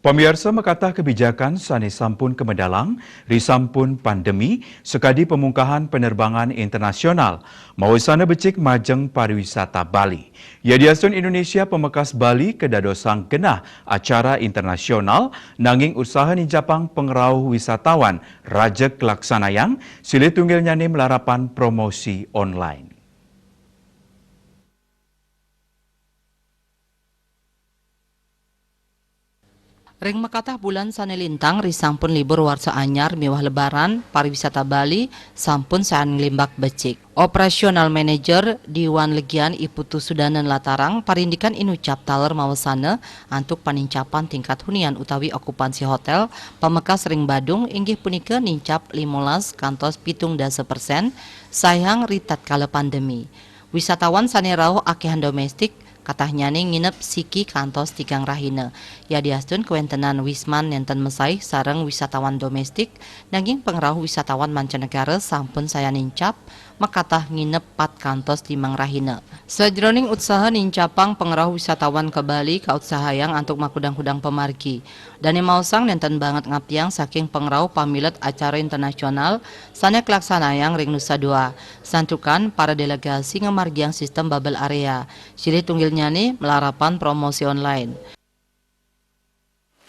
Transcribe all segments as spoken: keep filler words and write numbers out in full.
Pamiarsa, makatah kabijakan sane sampun kamedalang risampun pandemi sakadi pamungkahan panerbangan internasional, mawasana becik majeng pariwisata Bali. Yadiastun Indonesia pamekas Bali kadadosang genah acara internasional, nanging usaha nincapang pangrauh wisatawan rajeg laksanayang, silih tunggilnyane malarapan promosi online. Ring makatah bulan sane lintang, risampun libur warsa anyar miwah Lebaran, pariwisata Bali sampun sayan nglimbak becik. Operational Manager Diwan Legian I Putu Sudana nlatarang, parindikan inucap taler mawasana antuk panincapan tingkat hunian utawi okupansi hotel pamekas ring Badung inggih punika nincap limolas kantos pitung dasa persen, saihang ritatkala pandemi. Wisatawan sane rauh akehan domestik, katahnyane nginep siki kantos tigang rahina. Yadiastun kawentenan wisman nenten masaih sareng wisatawan domestik, nanging pangrauh wisatawan mancanegara sampun sayan nincap, makatah nginep pat kantos limang rahina. Sajroning utsaha nincapang pangrauh wisatawan ka Bali, kautsahayang antuk makudang-kudang pamargi. Dane maosang nenten banget ngaptiang saking pangrauh pamilet acara internasional sane kalaksanayang ring Nusa Dua. Santukan para delegasi ngamargiang sistem bubble area. Silih tunggilnyane malarapan promosi online.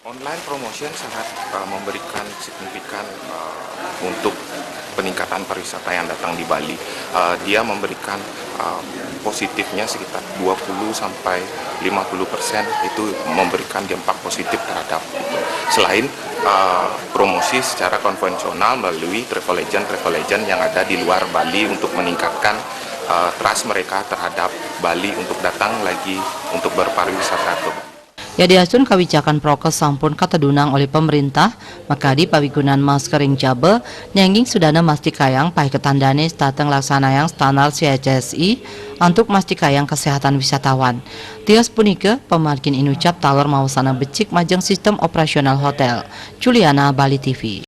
Online promotion sangat, eh, memberikan signifikan, eh, untuk peningkatan pariwisata yang datang di Bali. Eh, dia memberikan, eh, positifnya sekitar dua puluh sampai lima puluh persen, itu memberikan dampak positif terhadap itu. Selain, eh, promosi secara konvensional melalui travel agent, travel agent yang ada di luar Bali untuk meningkatkan, eh, trust mereka terhadap Bali untuk datang lagi untuk berpariwisata ke Bali. Yadiastun kawijakan prokes sampun katedunang olih pamerintah, makadi pawigunan masker ring jaba, nanging Sudana mastikayang paiketan dane setata nglaksanayang standar C H S I antuk mastikayang kasehatan wisatawan. Tios punika, pamargin inucap taler mawasana becik majeng sistem operasional hotel. Juliana, Bali T V.